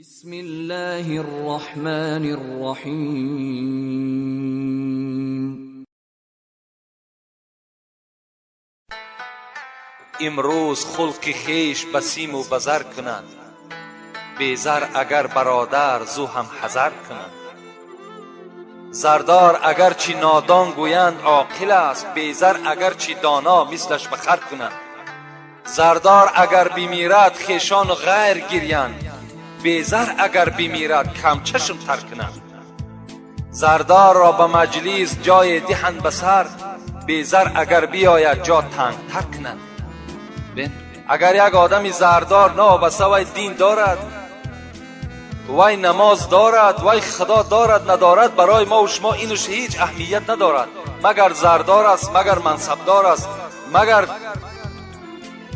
بسم الله الرحمن الرحیم. امروز خلق خویش به سیم و به زر کنند، بی زر اگر برادر زو هم حذر کنند. زردار اگرچه نادان گویند عاقل است، بی زر اگرچه دانا مثلش به خر کنند. زردار اگر بمیرد خویشان و غیر گریند، بی زر اگر بمیرد کم چشم تر کنند. زردار را به مجلس جای دهند به سر، بی زر اگر بیاید جا تنگ تر کنند. اگر یک آدمی زردار نه وای دین دارد، وای نماز دارد، وای خدا دارد ندارد، برای ما و شما اینش هیچ اهمیت ندارد. مگر زردار است، مگر منصبدار است، مگر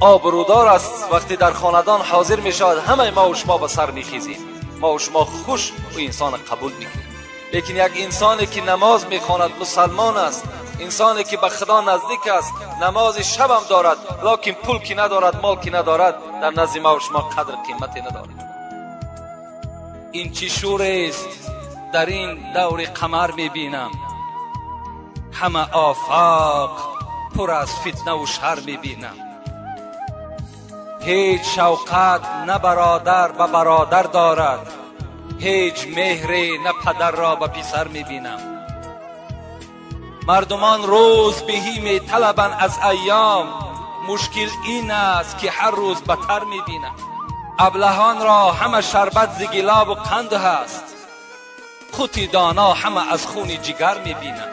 آبرودار است. وقتی در خاندان حاضر می شود همه ما و شما به سر می خیزیم، ما و شما خوش و انسان قبول میکنیم. لیکن یک انسانی که نماز میخواند، مسلمان است، انسانی که به خدا نزدیک است، نماز شبم دارد، لکن پول که ندارد، مال که ندارد، در نزد ما و شما قدر قیمتی ندارد. این چی شور است در این دور قمر میبینم، همه آفاق پر از فتنه و شر میبینم. هیچ شوقت نه برادر به برادر دارد، هیچ مهری نه پدر را به پسر میبینم. مردمان روز بهی میطلبند از ایام، مشکل این است که هر روز بتر میبینم. ابلهان را همه شربت ز گلاب و قند هست، قوت دانا همه از خون جگر میبینم.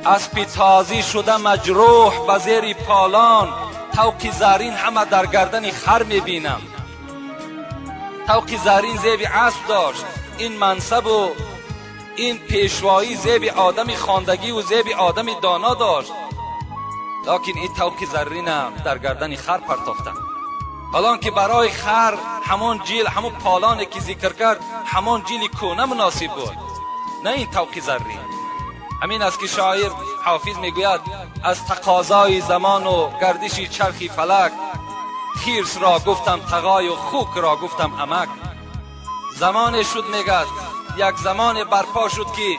اسب تازی شده مجروح به زیر پالان، طوق زرین همه در گردن خر میبینم. طوق زرین زیب اسب داشت، این منصب و این پیشوایی زیب آدم خواندگی و زیب آدم دانا داشت، لکن این طوق زرین در گردن خر پرتافتم. حالان که برای خر همان جیل، همون پالانی که ذکر کرد، همان جیل کونه مناسب بود، نه این طوق زرین. همین است که شاعر حافظ میگوید از تقاضای زمان و گردش چرخی فلک، خرس را گفتم تغای و خوک را گفتم امک. زمان شد، میگد یک زمان برپا شد که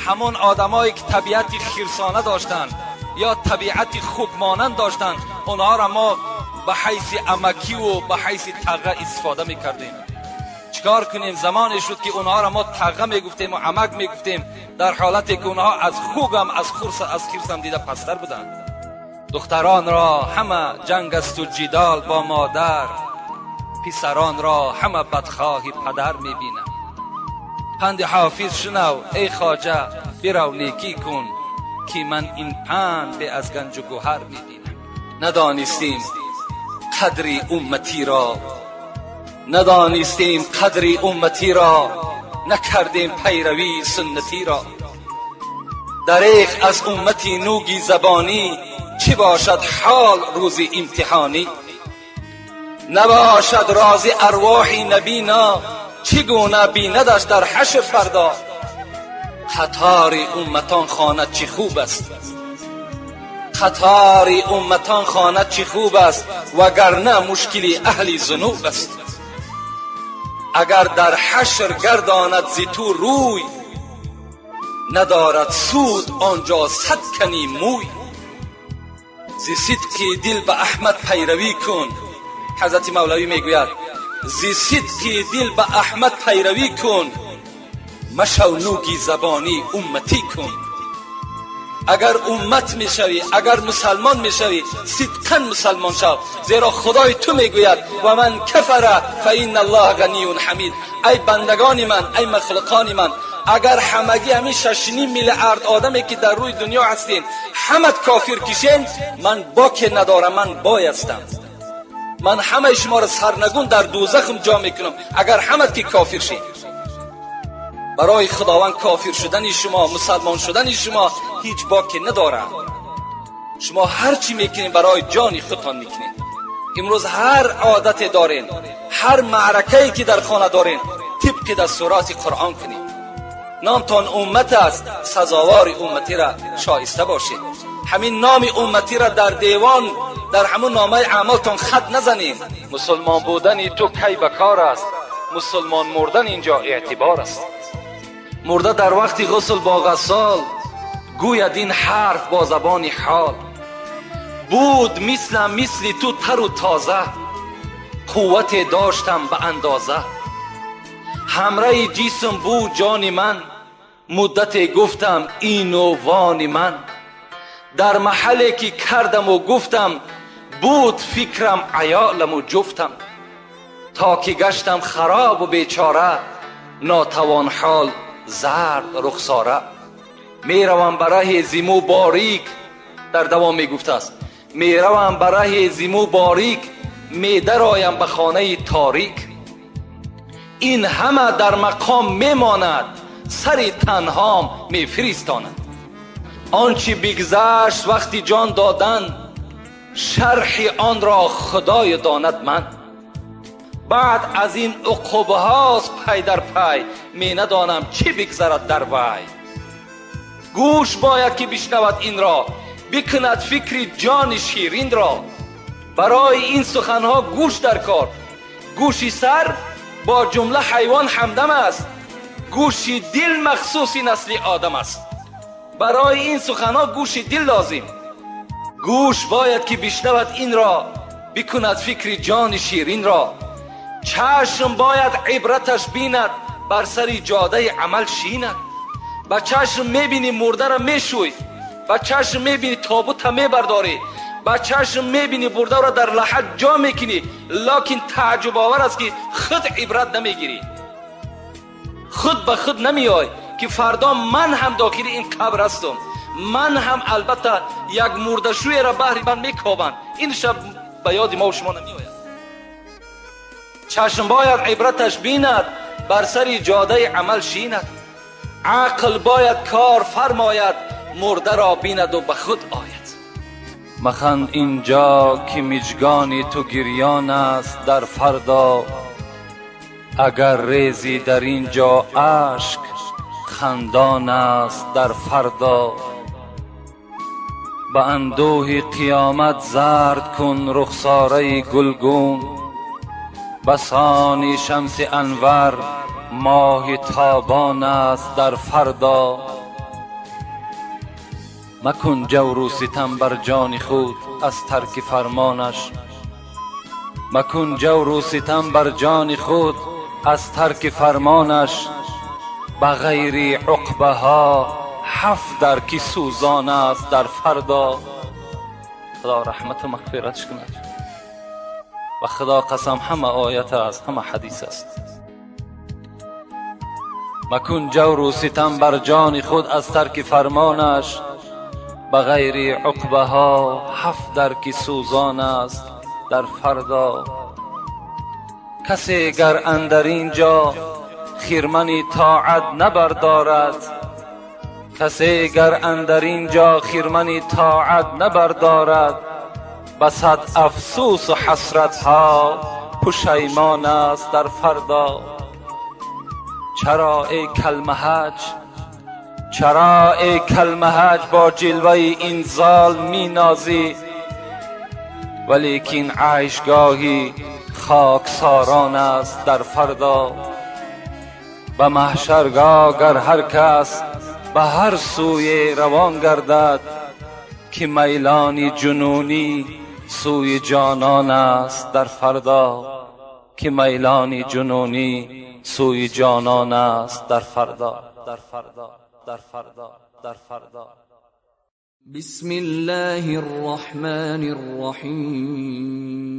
همون آدمایی که طبیعت خرسانه داشتند یا طبیعت خوک مانند داشتند، اونها را ما به حیث امکی و به حیث تغه استفاده میکردیم. چیکار کنیم؟ زمانی شد که اونها را ما تغه میگفتیم و امک میگفتیم، در حالتی که اونها از خوگم از خرس از خرس هم دیده پستر بودند. دختران را همه جنگ است و جدال با مادر، پسران را همه بدخواه پدر میبینم. پند حافظ شنو ای خواجه، برو نیکی کن که من این پند به از گنج و گوهر میبینم. ندانستیم قدر امتی را، ندانستیم قدر امتی را، نکردیم پیروی سنتی را. دریغ از امتی نوگی زبانی، چی باشد حال روز امتحانی. نباشد راز ارواح نبینا، چگونه بیندش در حشر فردا. قطار امتان خواند چی خوب است، قطار امتان خواند چی خوب است، وگرنه مشکل اهل ذنوب است. اگر در حشر گرداند ز تو روی، ندارد سود آنجا صد کنی موی. ز صدق دل به احمد پیروی کن، حضرت مولوی میگوید ز صدق دل به احمد پیروی کن، مشو نوگی زبانی امتی کن. اگر امت میشوی، اگر مسلمان میشوی، صدقا مسلمان شو، زیرا خدای تو میگوید و من کفر فان الله غنی حمید. ای بندگان من، ای مخلوقان من، اگر همگی همین 6.5 میلیارد آدمی که در روی دنیا هستین همت کافر کشین، من باک ندارم، من بایستم، من همه شما را سرنگون در دوزخم جا میکنم اگر همت که کافر شین. برای خداوند کافر شدن شما، مسلمان شدن شما هیچ باکی ندارد. شما هر چی میکنین برای جان خودتان میکنین. امروز هر عادت دارین، هر معرکه‌ای که در خانه دارین، طبق دستورات قرآن کنین. نامتان امت است، سزاوار امتی را شایسته باشید. همین نام امتی را در دیوان، در همون نامه اعمالتان خط نزنین. مسلمان بودن تو کی بکار است؟ Мусулмон мурдан инҷо эътибор аст. Мурда дар вақти ғусл бо ғассол гӯяд ин ҳарф бо забони ҳол. Буд мислам мисли ту тару тоза, қуввате доштам ба андоза. Ҳамраи ҷисм буд ҷони ман, муддате гуфтам ину вони ман. Дар маҳалле ки кардаму гуфтам, буд фикрам аёламу ҷуфтам. То ки гаштам харобу бечора, нотавон ҳол зард рухсора. Меравам ба раҳи зиму борик, дар давом мегуфтааст, меравам ба раҳи зиму борик, медароям ба хонаи торик. Ин ҳама дар мақом мемонад, сари танҳом мефиристонад. Он чи бигзашт вақти ҷон додан, шарҳи онро худоё донад ман. Баъд аз ин уқубҳост пай дар пай, менадонам чӣ бигзарад дар вай. Гӯш бояд ки бишнавад инро, бикунад фикри ҷони ширинро. Барои ин суханҳо гӯш дар кор. Гӯши сар бо ҷумла ҳайвон ҳамдам аст, гӯши дил махсуси насли одам аст. Барои ин суханҳо гӯши дил лозим. Гӯш бояд ки бишнавад инро, бикунад фикри ҷони ширинро. Чашм бояд ибраташ бинад, бар сари ҷодаи амал шинад. Ба чашм мебинӣ мурдаро мешӯй, ба чашм мебинӣ тобута мебардорӣ, ба чашм мебинӣ мурдаро дар лаҳад ҷо мекунӣ, лекин тааҷҷубовар аст ки худ ибрат намегирӣ. Худ ба худ намеой ки фардо ман ҳам дохили ин қабр ҳастам, ман ҳам албатта як мурдашӯеро баҳри ман мекобанд. Ин шаб ба ёди мо шумо намеояд. Чашм бояд ибраташ бинад, бар сари ҷодаи амал шинад. Ақл бояд кор фармояд, мурдаро бинаду ба худ ояд. Маханд инҷо ки миҷгони ту гирён аст дар фардо, агар резӣ дар ин ҷо ашк хандон аст дар фардо. Ба андӯҳи қиёмат зард кун рухсораи гулгун, басони шамси анвар моҳи тобон аст дар фардо. Макун ҷавру ситам бар ҷони худ аз тарки фармонаш, макун ҷавру ситам бар ҷони худ аз тарки фармонаш. Ба ғайри уқбаҳо ҳафт дар ки сӯзон аст дар фардо. Худо раҳмату мағфиратш кунад. Ба Худо қасам, ҳама оят аст, ҳама ҳадис аст. Макун ҷавру ситам бар ҷони худ аз тарки фармонаш, ба ғайри уқбаҳо ҳафт дар ки сӯзон аст дар фардо. Касе гар андар ин ҷо хирмани тоат набардорад, касе гар андар ин ҷо хирмани тоат набардорад, ба сад афсӯсу ҳасратҳо пушаймон аст дар фардо. Чаро эй калмаҳаҷ, чаро эй калмаҳаҷ бо ҷилваи инзол минозӣ, валекин айшгоҳи хоксорон аст дар фардо. Ба маҳшаргоҳ гар ҳар кас ба ҳар сӯе равон гардад, ки майлони ҷунунӣ сӯи ҷонон аст дар фардо, ки майлони ҷунунӣ сӯи ҷонон аст дар фардо, дар фардо, дар фардо, дар фардо. بسم الله الرحمن الرحیم.